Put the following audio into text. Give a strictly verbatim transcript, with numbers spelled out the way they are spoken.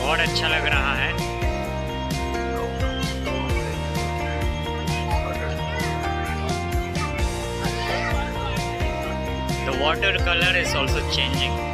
बहुत अच्छा लग रहा है। The water color is also changing.